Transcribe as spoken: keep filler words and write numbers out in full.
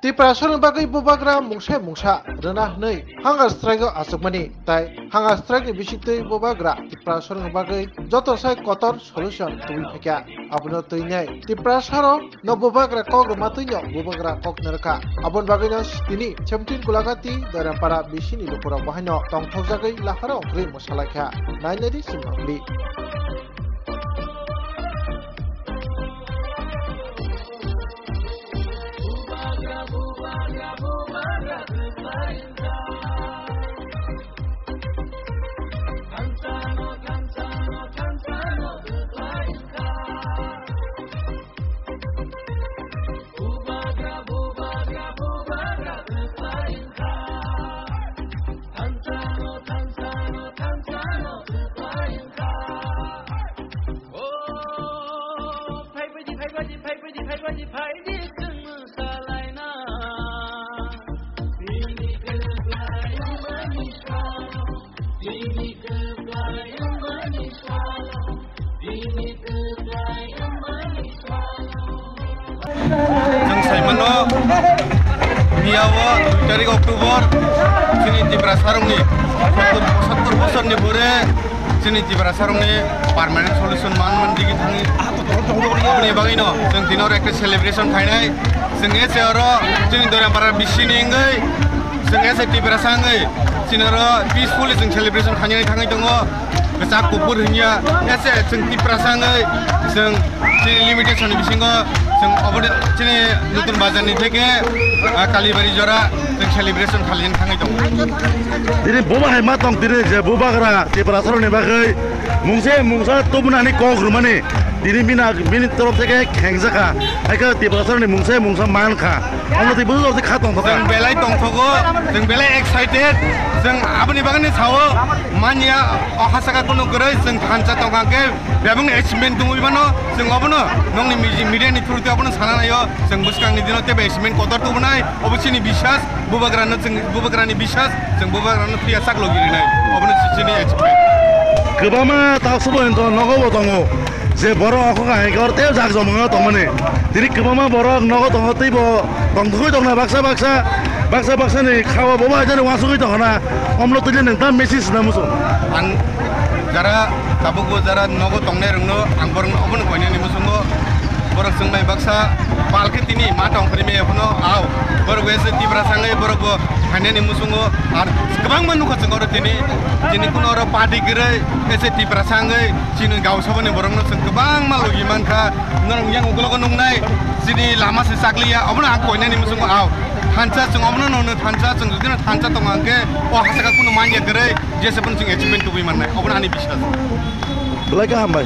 Tiprasarni bagwi bubagra mungsa mungsa rwna hwnwi hunger strike-o achukmani, tai hunger strike-ni bisingtwi bubagra Tiprasarni bagwi joto sai kotor solution tubui phaikha. Abono twinai Tiprasaro no bubagra kok rwma twino bubagra kok narwkha. Aboni bagwino tini seventeen Gulagati Doirampara bisingni lukurok bahaino tongthokjagwi lahara ongkhorwi mwsalaikha. Nainadi simangli. Chwng saimano, miyao dui tarik October, chini Tiprasarokni sottor, sottor bosorni pore chini Tiprasarokni permanent solution man man digi thangwi. Aboni bagwino chwng tini oro ekta celebration khainai. Chwng ese oro chini Doirampara bisini wngwi, chwng ese Tiprasa wngwi, chini oro peacefully chwng celebration khainani thangwi tongo. Kwchak kuphur hinya, ese chwng Tiprasa wngwi chwng chini limitation ni bisingo chwng obo de chini Nutun Bazar ni theke, ah, Kalibari jora chwng celebration khalijani thangwi tongo. Tini buba hai ma tong tini je bubagra Tiprasarokni bagwi mungse mungsa tubunani kok rwmani tini bini, bini torof theke khengjakha. Haikhe Tiprasarokni mungse mungsa mankha. Omo twi bwswk twi kha tongthok kha. Chwng belai tongthogo, chwng belai excited. Chwng aboni bagwino sao, manya o hasaka kunu kwrwi, chwng thansa tongkha khe bebakni achievement tongwi mano. Chwng obono nokni miji-, media ni through twi obono sana naio. Chwng bwskangni dino teibo achievement kotor tubunai, obo chini biswas, bubagrano chwng, bubagrani biswas, chwng bubagrano phiya chak logi rinai. Obono chini achievement. Kwbangma ta subo hinto nogo bo tongo. Je borok okhok hai khe oro tei jak jomong no tongmani. Tini kwbangma borok nogo tongo tei bo tongthogwi tongna baksa baksa, baksa baksa ni kha o bo bai jani uansugwi tongna. Omlo twi nang ta message na muchung. Ang jara tabuk bo jara nogo tongnai rwngno ang borokno obono koinani muchungo. Borok chwng bai baksa pal khe tini ma tong phri me phuno au. Borok bo ese Tiprasa wngwi borok bo khainani muchungo. Ar kwbangma nukha chwng oro tini, tini kuno oro party kwrwi ese Tiprasa wngwi. Chini gausabani borokno chwng kwbangma logi mankha. Norok yang ukologo nuknai chini lama se chakliya, obono ang koinani muchungo au. Thansa chwng obono nono thansa, chwng jodi no thansa tongo hwnkhe o hasaka kunu manya kwrwi jesa phano chwng achievement tubui mannai. Obono ani biswas. Belai kaham bai.